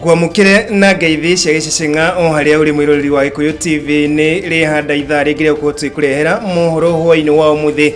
Ngwamũkĩre na ngeithi cia gĩceceng'a o harĩa ũrĩ mwĩroreri wa Gĩkũyũ TV. Nĩ rĩhanda ithaa rĩngĩ rĩa gũkorwo twĩkũrehera mohoro hwainĩ wa ũmũthĩ.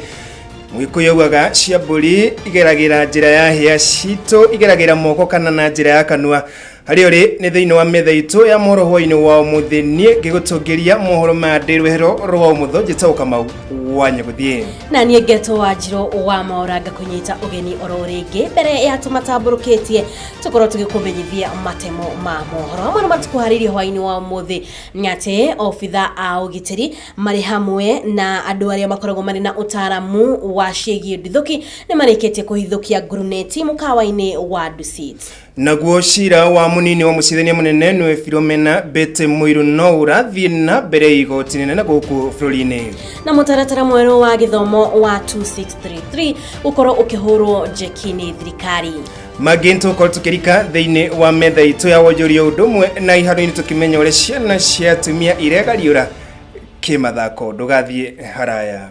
Mũgĩkũyũ augaga cia mbũri igeragĩra njĩra ya hĩa, citũ igeragĩra moko kana na njĩra ya kanua. Harĩa ũrĩ nĩ thĩinĩ wa metha itũ ya mohoro hwainĩ wa ũmũthĩ, niĩ ngĩgũtũngĩria mohoro maya ndĩ rwehero rwa ũmotho, njĩtagwo Kamau wa Nyagũthiĩ. Na niĩ ngetwo wa Njirũ wa Maũra, ngakũnyita ũgeni oro rĩngĩ mbere ya tũmatambũrũkĩtie tũkorwo tũgĩkũmenyithia matemo ma mohoro hamwe na matukũharĩirie hwainĩ wa ũmũthĩ. Nĩ atĩ obitha a ũgitĩri marĩ hamwe na andũ arĩa makoragwo marĩ na ũtaaramu wa ciĩgiĩ nduthũki nĩ marĩkĩtie kũhithũkia nguruneti mũkawa-inĩ wa Dusit. Naguo cira wa munini wa mũcirithania mũnene nĩwe Philomena Betty Mũirũ no ũrathiĩ na mbere igoti nene na gũkũ bũrũri-inĩ. Na mũtaratara mwerũ wa gĩthomo wa 2633 gũkorwo ũkĩhũrwo njeki nĩ thirikari. Mangĩ tũgũkorwo tũkĩrika thĩinĩ wa metha itũ ya wonjoria ũndũ ũmwe na iharo-inĩ, tũkĩmenya ũrĩa ciana cia atumia iregariũra kĩmathako. Ndũgathiĩ haraya.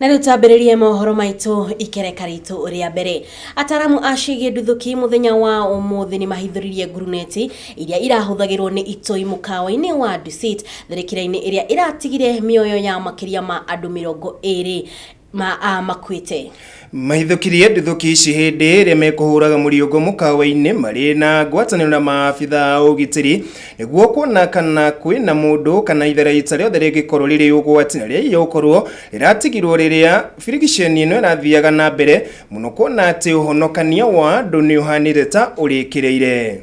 Na rĩu twambĩrĩrie mohoro maitũ ikereka ritũ rĩa mbere. Ataramu a ciĩgiĩ nduthũki mũthenya wa ũmũthĩ nĩ mahithũririe nguruneti iria irahũthagĩrwo nĩ itoi mũkawa-inĩ wa Dusit tharĩkĩra-inĩ ĩrĩa ĩratigire mĩoyo ya makĩria ma andũ 20 ma a makuĩte. Mahithũkirie nduthũki ici hĩndĩ ĩrĩa mekũhũraga mũriũngo mũkawa-inĩ marĩ na ngwatanĩro na maabitha a ũgitĩri nĩguo kuona kana kwĩna mũndũ kana itharaita rĩothe rĩngĩkorwo rĩrĩ ũgwati na rĩaiya ũkorwo rĩratigirwo rĩrĩa birigiceni ĩno ĩrathiaga na mbere mũno, kuona atĩ ũhonokania wa andũ nĩ ũhanĩte ta ũrĩkĩrĩire.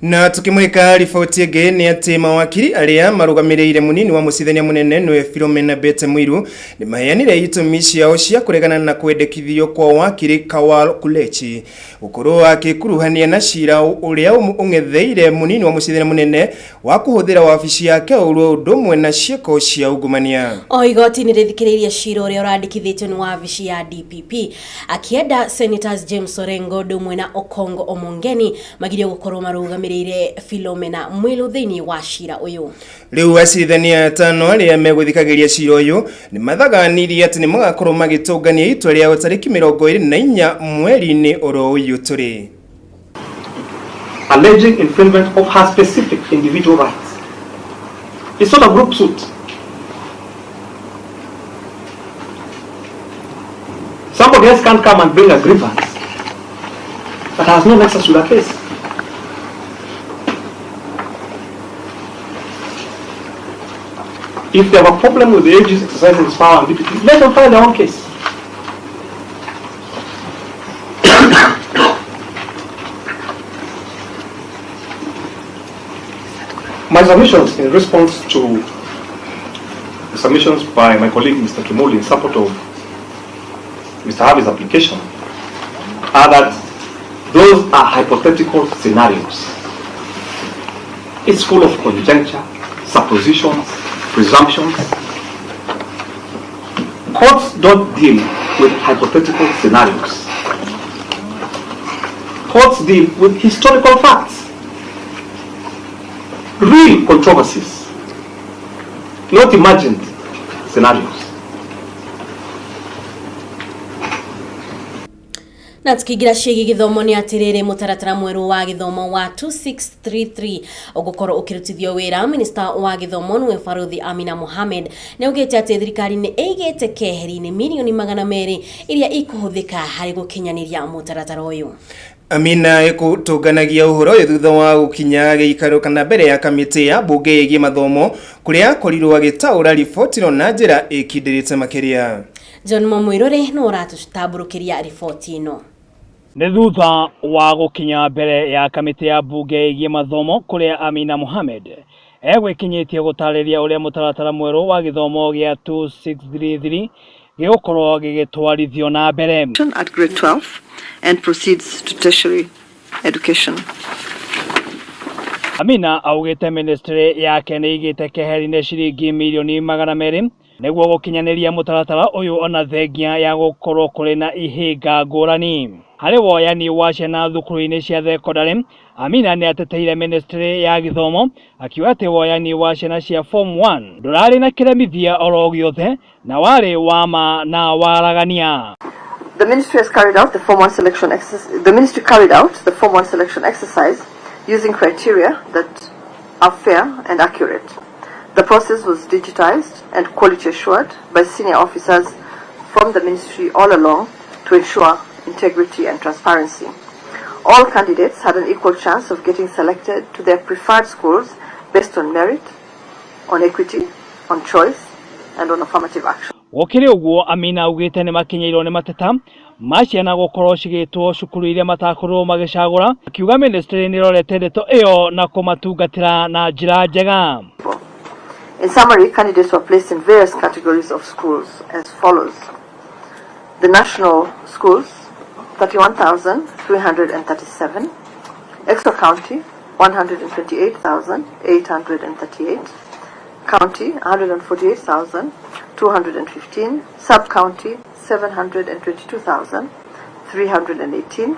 Na tukimwika riboti ĩngĩ nĩ atĩ mawakiri arĩa marũgamĩrĩire munini wa mũcirithania mũnene nĩwe Philomena Betty Mũirũ nĩ maheanire itũmi ciao cia kũregana na kwendekithio kwa wakiri Kawal Kulechi gũkorwo akĩkuruhania na cira ũrĩa ũng'etheire munini wa mũcirithania mũnene wa kũhũthĩra wabici yake ũru ũndũ ũmwe na ciĩko cia ungumania. O igoti nĩ rĩthikĩrĩirie cira ũrĩa ũrandĩkithĩtio nĩ wabici ya DPP akĩenda Senators James Orengo Ndumwe na Okongo Omongeni magirio gũkorwo marũgamĩrĩire Philomena Mwilu thĩinĩ wa cira ũyũ. Rĩu acirithania atano arĩa megũthikagĩria cira ũyũ nĩ mathaganirie atĩ nĩ magakorwo magĩtũngania itua rĩao tarĩki 24 mweri-inĩ oro ũyũ tũrĩ. Alleging infringement of her specific individual rights. It's not a group suit. Somebody else can't come and bring a grievance that has no nexus to the case. If they have a problem with the AG's exercising his power and DPP, let them file their own case. My submissions in response to the submissions by my colleague Mr. Kimuli in support of Mr. Harvey's application are that those are hypothetical scenarios. It's full of conjecture, suppositions, presumptions. Courts don't deal with hypothetical scenarios. Courts deal with historical facts, real controversies, not imagined scenarios. Na tukiingira ciĩgiĩ gĩthomo nĩ atĩrĩrĩ, mũtaratara mwerũ wa gĩthomo wa 2633 ũgũkorwo ũkĩrutithio wĩra. Minista wa gĩthomo nĩwe Baruthi Amina Mohamed nĩ augĩte atĩ thirikari nĩ ĩigĩte keheri-inĩ mirioni 200 iria ikũhũthĩka harĩ gũkinyanĩria mũtaratara ũyũ. Amina ĩkũtũnganagia ũhoro ũyũ thutha wa gũkinya gĩikaro kana mbere ya kamĩtĩ ya mbunge ĩgiĩ mathomo, kũrĩa akorirwo agĩtaũra riboti ĩno na njĩra ĩkindĩrĩte makĩria. John Momwirore nĩ ũratũtambũrũkĩria riboti ĩno. Nĩ thutha wa gũkinya mbere ya kamĩtĩ ya mbunge ĩgiĩ mathomo, kũrĩa Amina Mohamed egwĩkinyĩtie gũtarĩria ũrĩa mũtaratara mwerũ wa gĩthomo gĩa 2633 gĩgũkorwo gĩgĩtwarithio na mbere. At grade 12 and proceeds to tertiary education. Amina augĩte ministry yake nĩ igĩte keheri-inĩ ciringi 200,000,000. Nĩguo gũkinyanĩria mũtaratara ũyũ ona thengia ya gũkorwo kũrĩ na ihĩnga ngũrani harĩ woyani wa ciana thukuru-inĩ cia thekondarĩ. Amina nĩ ateteire ministry ya gĩthomo akiuga atĩ woyani wa ciana cia form 1 ndũrarĩ na kĩremithia oro gĩothe na warĩ wa ma na waragania. The ministry has carried out the Form 1 selection exercise. The ministry carried out the Form 1 selection exercise using criteria that are fair and accurate. The process was digitized and quality assured by senior officers from the ministry all along to ensure integrity and transparency. All candidates had an equal chance of getting selected to their preferred schools based on merit, on equity, on choice, and on affirmative action. Gũkĩrĩ ũguo, Amina augĩte nĩ makinyĩirwo nĩ mateta ma ciana gũkorwo cigĩtwo cukuru iria matakorirwo magĩcagũra, akiuga ministry nĩ ĩrorete ndeto ĩyo na kũmatungatĩra na njĩra njega. In summary, candidates were placed in various categories of schools as follows. The national schools, 31,337, extra county, 128,838, county, 148,215, sub-county, 722,318,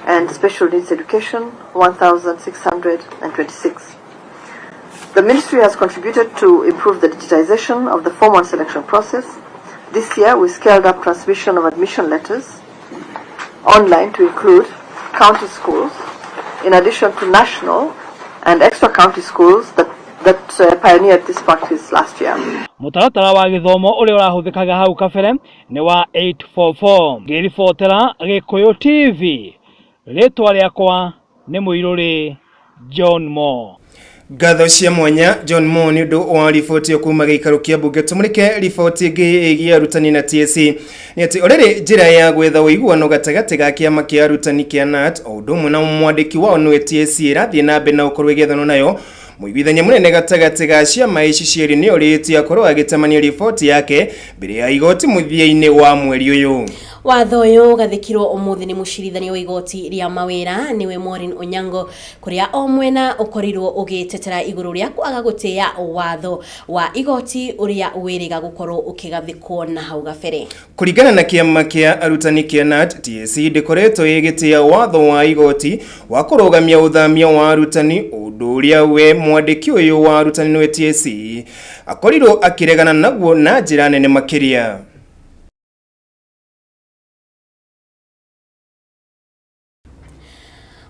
and special needs education, 1,626. The ministry has contributed to improve the digitization of the Form 1 selection process. This year, we scaled up transmission of admission letters online to include county schools, in addition to national and extra county schools that pioneered this practice last year. Mũtaratara wa gĩthomo ũrĩa ũrahũthĩkaga hau kabere nĩ wa 844. Ngĩribotera Gĩkũyũ TV, rĩtwa rĩakwa nĩ Mũirũrĩ John Mo. Ngatho cia mwanya John Mo nĩ ũndũ wa riboti ĩyo kuma gĩikaro kĩa mbunge. Tũmũrĩke riboti ĩngĩ ĩgiĩ arutani na TSC nĩ atĩ orĩrĩ njĩra ya gwetha ũiguano gatagatĩ ga kĩama kĩa arutani kĩa KNUT o ũndũ ũmwe na mwandĩki wao nĩwe TSC ĩrathiĩ na mbere na gũkorwo ĩgĩethanwo nayo. Mũiguithania mũnene gatagatĩ ga ciama ici cierĩ nĩ orĩtie akorwo agĩtamania riboti yake mbere ya igoti mũthia-inĩ wa mweri ũyũ. Watho ũyũ ũgathĩkirwo ũmũthĩ nĩ mũcirithania wa igoti rĩa mawĩra nĩwe Maureen Onyango, kũrĩa o mwena ũkorirwo ũgĩtetera igũrũ rĩa kwaga gũtĩĩa watho wa igoti ũrĩa wĩrĩga gũkorwo ũkĩgathĩkwo na hau gabere. Kũringana na kĩama kĩa arutani kĩa KNUT, TSC ndĩkoretwo ĩgĩtĩĩa watho wa igoti wa kũrũgamia ũthamia wa arutani, ũndũ ũrĩa we mwandĩki ũyũ wa arutani nĩwe TSC akorirwo akĩregana naguo na njĩra nene makĩria.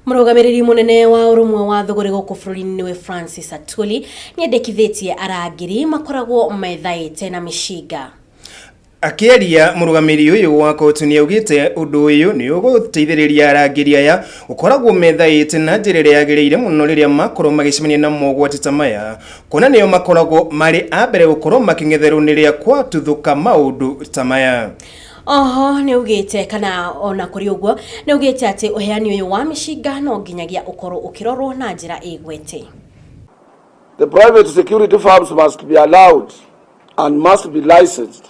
Mũrũgamĩrĩri mũnene wa ũrũmwe wa thũgũrĩ gũkũ bũrũri-inĩ nĩwe Francis Atwoli nĩendekithĩtie arangĩri makoragwo methaĩte na mĩcinga. Akĩaria, mũrũgamĩrĩri ũyũ wa koti nĩ augĩte ũndũ ũyũ nĩ ũgũteithĩrĩria arangĩri aya gũkoragwo methaĩte na njĩra ĩrĩa yagĩrĩire mũno rĩrĩa makorwo magĩcemania na mogwati ta maya, kuona nĩo makoragwo marĩ a mbere gũkorwo makĩng'etherwo nĩ rĩrĩa kwatuthũka maũndũ ta maya. Oho nĩ augĩte kana ona kũrĩ ũguo nĩ augĩte atĩ ũheani ũyũ wa mĩcinga no nginyagia ũkorwo ũkĩrorwo na njĩra ĩgwete. The private security firms must be allowed and must be licensed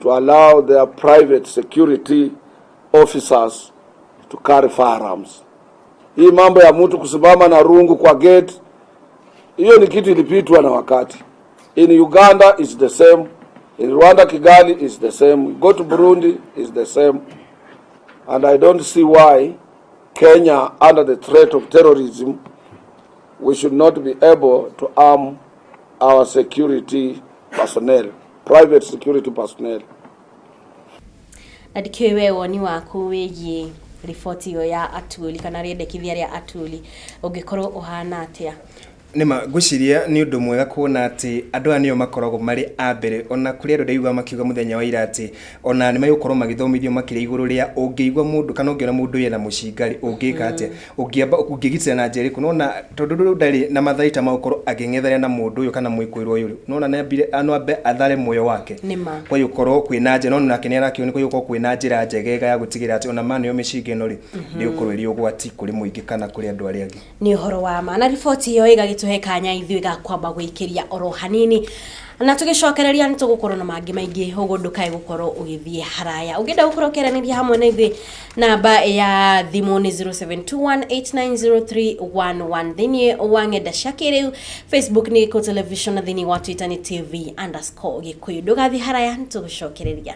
to allow their private security officers to carry firearms. Hii mambo ya mtu kusimama na rungu kwa gate, hiyo ni kitu ilipitwa na wakati. In Uganda is the same. In Rwanda, Kigali is the same. Go to Burundi is the same. And I don't see why Kenya, under the threat of terrorism, we should not be able to arm our security personnel, private security personnel. Na ndikĩũĩ we woni waku wĩgiĩ riboti ĩyo ya Atwoli kana rĩendekithia rĩa Atwoli ũngĩkorwo ũhana atĩa? Nĩma ngwĩciria nĩ ũndũ mwega kuona atĩ andũ aya nĩo makoragwo marĩ a mbere, ona kũrĩ andũ ndaigua makiuga mũthenya wa ira atĩ ona nĩ magũkorwo magĩthomithio makĩria igũrũ rĩa ũngĩigua mũndũ kana ũngĩona mũndũ ena mũcinga rĩ, ũngĩka atĩa, ũngĩamba ũngĩgitĩra na njĩra ĩrĩkũ. Nona tondũ rĩu ndarĩ na matharaita ma gũkorwo akĩng'ethania na mũndũ ũyũ kana mwĩkũĩrwo ũyũ, nona nĩ no ambe athare muoyo wake. Nĩma. Kwa hiyo gũkorwo kwĩna njĩra, no nake nĩ arakĩona kwa hiyo gũkorwo kwĩna njĩra njegega ya gũtigĩrĩra atĩ ona maneo mĩcinga ĩno rĩ, nĩ gũkorwo ĩrĩ ũgwati kũrĩ mũingĩ kana kũrĩ andũ arĩa angĩ. Nĩ ũhoro wa ma, na riboti ĩyo ĩgagĩtũhe kanya ithuĩ ga kwamba gwĩkĩria oro hanini. Na tũgĩcokereria nĩ tũgũkorwo na mangĩ maingĩ, ũguo ndũkae gũkorwo ũgĩthiĩ haraya. Ũngĩenda gũkorwo ũkĩaranĩria hamwe na ithuĩ, namba ya thimũ nĩ 0721890311. Thĩinĩ wa ng'enda cia kĩrĩu, Facebook nĩ Gĩkũyũ Television na thĩinĩ wa Twitter nĩ TV_Gĩkũyũ. Ndũgathiĩ haraya, nĩ tũgũcokereria.